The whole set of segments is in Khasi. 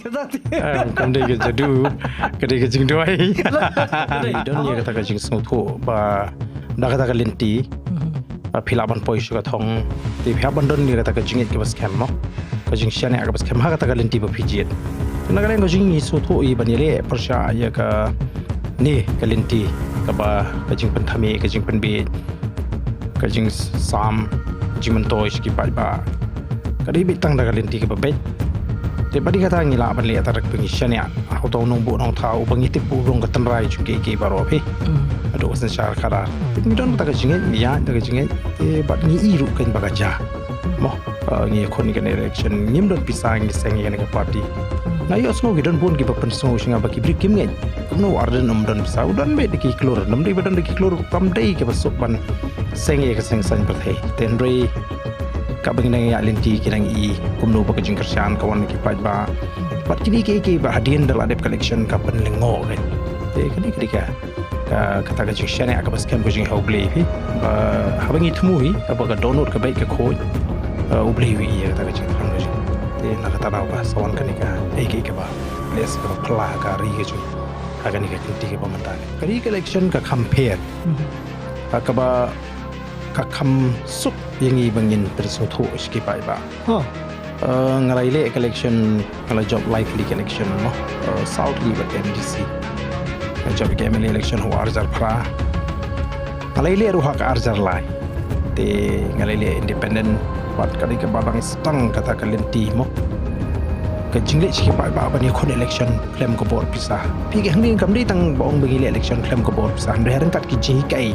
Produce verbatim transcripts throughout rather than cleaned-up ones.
Em, kam dei ka jadu, ka dei ka jingduwai. Ka dei don ïa kata ka jingsngewthuh ba da kata ka lynti, ba phi lah ban poi sha ka thong, te phi hap ban don ïa kata ka jingngeit kaba skhem, mo. Ka jingshaniah kaba skhem ha kata ka lynti ba phi jied. Na ka liang ka jingsngewthuh i ban ïaleh pyrshah ïa kane ka lynti kaba ka jingpynthame, ka jingpynbiej, ka jingsam, jingmyntoi sha ki paidbah. Ka dei beit tang da ka lynti kaba beit. Te ba dei kata ngi lah ban leh tang da kaba ngi shaniah. Ha uto u nongbuh nongthaw uba ngi tip ba u long ka tynrai jong kiei kiei baroh, phi. Haduh ka synshar khadar. Te ngi don da ka jingngeit, ngi ïaid da ka jingngeit. Te bad ngi i ruh kein ba ka jia. Mo, eh, ngi khun ïa kane election, ngim don pisa, ngi seng ïa kane ka party. Nga ïohsngew ki don bun kiba pynsngew sha nga ba ki briew kim ngeit. Kumno u Ardent um don pisa, u don beit da ki klur, ym dei ba don da ki klur, kam dei kaba suk ban seng ïa ka seng saiñ pyrthei. Te hynrei kaba ngi nang ïaid lynti ki nang i kumno ba ka jingkyrshan ka wan na ki paidbah. Bad kine kiei kiei ba hadien da la dep ka election ka pynlyngngoh kein. Te kane ka dei ka, ka, kata ka jingshaniah kaba skhem, ka jingïaw Blei, phi. Ba haba ngi thmu hi, haba ka dohnud ka beit ka khuid, eh, U Blei u ïohi ïa kata ka jingthrang ka jong. Te na kata daw ba sa wan kane kaei kaei kaba lehse kaba phylla ha ka ri ka jong. Ha kane ka kynti kaba mynta. Ka ri ka election ka kham pher. Ha kaba ka kham suk ïa ngi ba ngin pynsngewthuh sha ki paidbah. Eh, nga la ïaleh ka election, nga la jop lai tylli ka election, mo. Eh, saw tylli bad ka M D C. Nga jop ka M L A election ha u arhajar phra. Nga la ïaleh ruh ha ka arhajar lai. Te nga la ïaleh independent, bad ka dei kaba dang sdang kata ka lynti, mo. Ka jingleh sha ki paidbah ban ïakhun election khlem ka bor pisa. Phi, ka hangne kam dei tang ba ong ba ngi leh election khlem ka bor pisa, hynrei ha ryngkat ki jinghikai.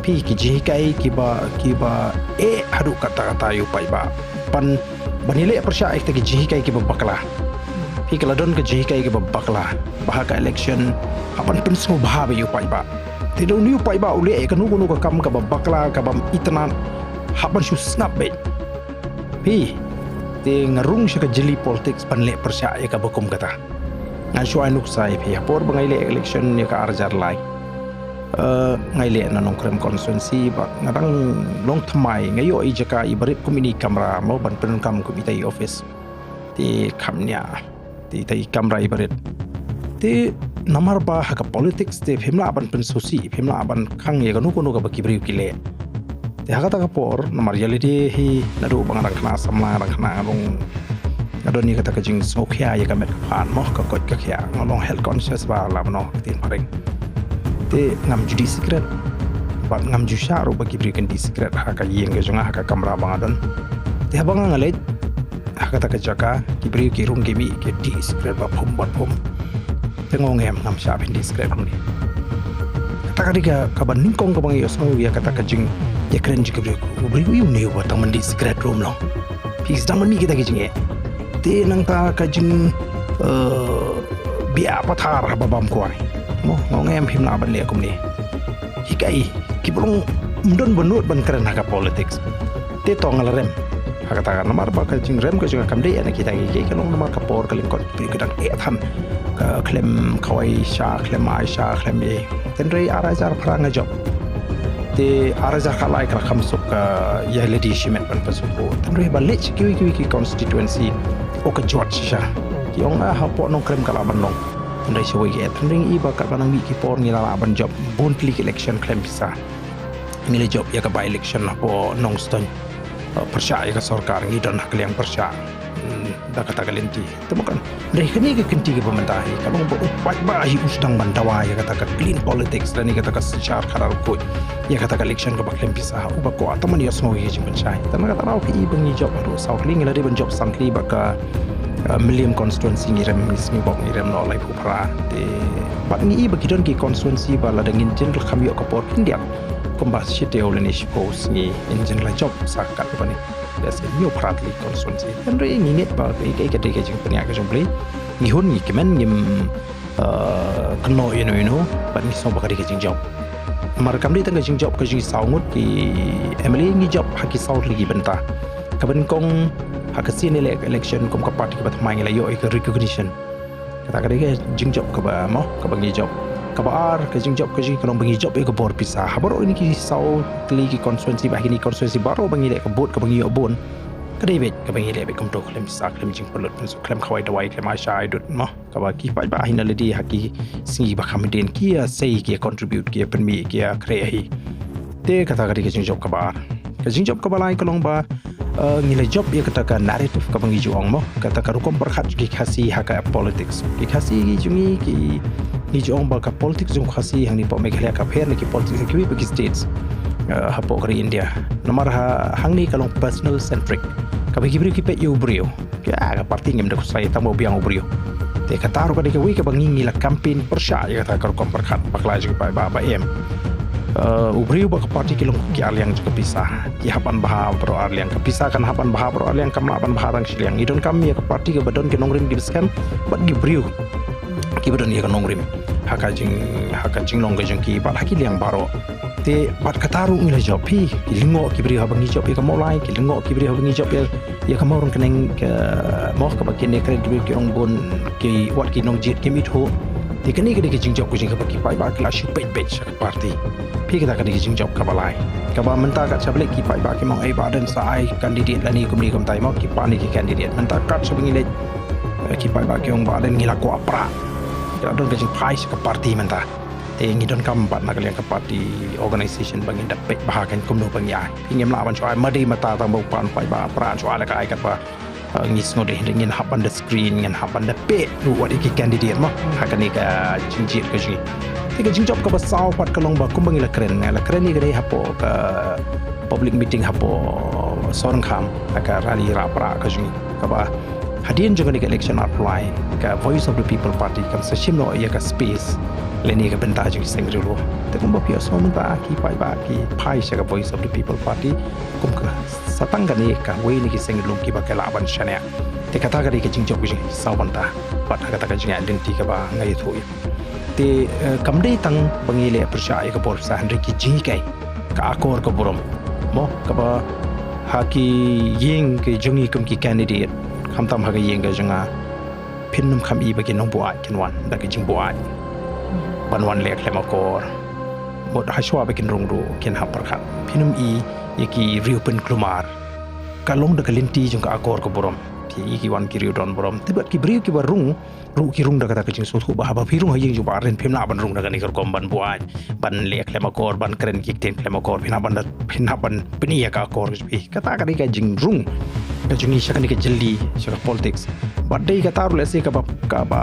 Phi, ki jinghikai kiba, kiba eh haduh katta katta ïa u paidbah. Ban, ban ïaleh pyrshah ïa kita ki jinghikai kiba bakla. Phi, ka la don ka jinghikai kiba bakla ba ha ka election hap ban pynsngewbha bha ïa u paidbah. Te lada une u paidbah u leh ïa kano kano ka kam kaba bakla, kaba bym itynnad, hap ban shu sngap beit. Phi, te nga rung sha ka jylli politics ban leh pyrshah ïa kaba kum kata. Ngan shu ai nuksa ïa phi, ha por ba nga ïaleh election ïa ka arhajar lai, eh, nga ïaleh na Nongkrem constituency, bad nga dang long thymmai, nga ïoh i jaka iba rit kum ini i kamra, mo, ban pyndonkam kum itai i office. Te kham nia, te itai i kamra iba rit. Te namar ba ha ka politics te phim lah ban pynsngewsih, phim lah ban khang ïa kano kano kaba ki briew ki leh. Te ha kata ka por, namar ïa lade hi naduh ba nga dang khynnah samla, nga dang khynnah, nga long, nga don ïa kata ka jingsngewkhia ïa ka met ka phad, mo, ka koit ka khiah, nga long health conscious bha la mynno ka ktien phareng. Te ngam ju dih sikret, bad ngam ju shah ruh ba ki briew kin dih sikret ha ka ïing ka jong nga, ha ka kamra ba nga don. Te haba nga, nga leit ha kata ka jaka, ki briew ki rung ki mih ki dih sikret ba phum bad phum. Te nga ong em, ngam shah phin dih sikret kumne. Kata ka dei ka, kaba nyngkong kaba nga ïohsngew ïa kata ka jingïakren jong ki briew. U briew une uba tang ban dih sikret ruh um long. Phi, sdang ban mih kita ki jingeh. Te nangta ka jing, eh, biah pathar haba bam kwai. Mo, nga ong em, phim lah ban leh kumne. Hikai, kiba long, ym don ba nud ban kren ha ka politics. Te to nga la rem. Ha kata ka namar ba ka jingrem ka jong nga kam dei na kita kiei kiei, ka long namar ka por ka lyngkot, ki dang eh than. Ka khlem khawai sha, khlem ai sha, khlem eh. Hynrei arhajar phra nga jop. Te arhajar khatlai ka la kham suk ka ïa lade shimet ban pynsngewthuh. Hynrei ba leit sha kiwei kiwei ki constituency, oh, ka jot shisha. Ki ong, ah, hapoh Nongkrem ka lah ban long. Hynrei shawei ki eh, hynrei ngi i ba katba nang mih ki por ngi la lah ban jop bun tylli ki election khlem pisa. Ngi la jop ïa ka by election hapoh Nongstoiñ. Eh, pyrshah ïa ka sorkar, ngi don ha ka liang pyrshah. Hmm, da kata ka lynti. Te mo kan, hynrei kane ka kynti kaba mynta hi, ka long ba u paidbah hi u sdang ban dawa ïa kata ka clean politics, lane kata ka synshar khadar khuid, ïa kata ka election kaba khlem pisa, uba kwah tang ban ïohsngew ïa ka jingpynshai. Te na kata daw phi i ba ngi jop haduh saw tylli, ngi la dei ban jop san tylli bad ka, eh, Mylliem constituency ngi rem, ngi sngew bok ngi rem noh laiphew phra. Te bad ngi i ba ki don ki constituency ba lada ngin jin la kham ïoh ka por khyndiat, kumba shitaïew lane shiphew sngi ngin jin la jop sa kat kane. Lehse hynñiew phra tylli constituency. Hynrei ngi ngeit ba kaei kaei ka dei ka jingpynïaid ka jong U Blei. Ngi hun, ngi kmen, ngim, eh, kynnoh ïano ïano, bad ngi sngew ba ka dei ka jingjop. Namar kam dei tang ka jingjop ka jong ngi saw ngut ki M L A, ngi jop ha ki saw tylli ki bynta. Kaba nyngkong, ha ka sien ele-, election kum ka party kaba thymmai ngi la ïoh ïa ka recognition. Kata ka dei ka jingjop kaba mo, kaba ngi jop. Kaba ar, ka jingjop ka jong ngi ka long ba ngi jop ïa ka bor pisa. Ha baroh kine ki saw tylli ki constituency, ba kine ki constituency baroh ba ngi leh ka vote kaba ngi ïoh bun. Ka dei beit kaba ngi leh beit kumto, khlem pisa, khlem jingpynlut pynsuk, khlem khawai dawai, khlem ai sha ai dud mo. Kaba ki paidbah hynda lade ha ki sngi ba kham hadien ki ïa sei, ki ïa contribute, ki ïa pynmih, ki ïa khreh hi. Te kata ka dei ka jingjop kaba ar. Ka jingjop kaba lai ka long ba, eh, ngi la jop ïa kata ka narrative kaba ngi ju ong mo, kata ka rukom pyrkhat ki Khasi ha ka politics. Ki Khasi ki jong ngi ki, ngi ju ong ba ka politics jong Khasi hangne hapoh Meghalaya ka pher na ki politics jong kiwei pat ki states, eh, hapoh ka ri India. Namar ha hangne ka long personal centric. Kaba ki briew ki peit ïa u briew, ïa ka party ngim da khuslai tang ba u biang u briew. Te kata ruh ka dei kawei kaba ngi, ngi la campaign pyrshah ïa kata ka rukom pyrkhat bakla jong ki paidbah ba em. Eh, u briew bad ka party ki long ki arliang jong ka pisa. Ki hap ban bha baroh arliang, ka pisa kan hap ban bha baroh arliang, kam lah ban bha tang shiliang. Ngi donkam ïa ka party kaba don ki nongrim kiba skhem bad ki briew kiba don ïa ka nongrim ha ka jing, ha ka jinglong ka jong ki bad ha ki liang baroh. Te bad kata ruh ngi la jop hi, ki lyngngoh ki briew haba ngi jop ïa ka Mawlai, ki lyngngoh ki briew haba ngi jop ïa, ïa ka Mawryngkneng, ka Mawkha, kaba kine kren ki briew ki ong bun ki wat ki nongjied kim ithuh. Te kane ka dei ka jingjop ka jong ngi kaba ki paidbah ki la shu peit beit sha ka party. Phi, kata ka dei ka jingjop kaba lai. Kaba mynta kat shaba leit ki paidbah ki ong, "Ei, Bah Ardent sa ai candidate lane kumne kumtai mo, ki pan ïa ki candidate." Mynta kat shaba ngi leit, eh, ki paidbah ki ong, "Bah Ardent ngi la kwah pra." Ki la don ka jingphai sha ka party mynta. Te ngi donkam pat na ka liang ka party organisation ba ngin da peit bha kan kumno ba ngi ai. Phi, ngim lah ban shu ai madi mata tang ba u pan paidbah pra, shu ai la ka ai katba, eh, ngi sngewdei, hynrei ngin hap ban da screen, ngin hap ban da peit ruh wat ïa ki candidate mo ha kane ka jingjied ka jong ngi. Te ka jingjop kaba saw pat ka long ba kumba ngi la kren, ngi la kren ïa ka dei hapoh ka public meeting hapoh Sohryngkham ha ka rally Rah Pra ka jong ngi. Kaba hadien jong kane ka election ar phew lai, ka Voice of the People Party kam sa shim noh ïa ka space lane ka bynta jong ki seng riewlum. Te kumba phi ïohsngew mynta ki paidbah ki phai sha ka Voice of the People Party, kum ka sa tang kane kawei na ki seng riewlum kiba ki lah ban shaniah. Te kata ka dei ka jingjop ka jong ngi saw bynta bad ha kata ka jingïaid lynti kaba nga ïathuh ïa. Te, eh, kam dei tang ba ngi leh pyrshah ïa ka bor pisa, hynrei ki jinghikai, ka akor ka burom mo, kaba ha ki ïing ki jong ngi kum ki candidate, khamtam ha ka ïing ka jong nga, phin ym kham i ba ki nongbuaid kin wan da ka jingbuaid ban wan leh khlem akor. Mut hashwa ba kin rung ruh kin hap pyrkhat, phin ym i ïa ki riew pynkulmar. Ka long da ka lynti jong ka akor ka burom. Phi i ki wan ki riew don burom. Te bad ki briew kiba rung ruh ki rung da kata ka jingsngewthuh ba haba phi rung ha ïing jong Bah Ardent phim lah ban rung da kane ka rukom ban buaid, ban leh khlem akor, ban kren ki ktien khlem akor. Phin hap ban da, phin hap ban pyni ïa ka akor ka jong phi. Kata ka dei ka jingrung ka jong ngi sha kane ka jylli, sha ka politics. Bad dei kata ruh lehse kaba, kaba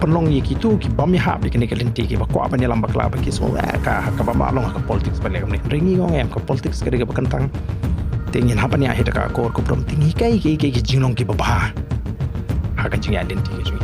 pynlong ïa kito ki bym ïahap ïa kane ka lynti, kiba kwah ban ïalam bakla ba ki sngew, eh, ka, kaba ma long ha ka politics ban leh kumne. Hynrei ngi ong em, ka politics ka dei kaba kyntang. Te ngin hap ban ïaid da ka akor ka burom, te ngi hikai ki, ki, ki jinglong kiba bha ha ka jingïaid lynti ka jong ngi.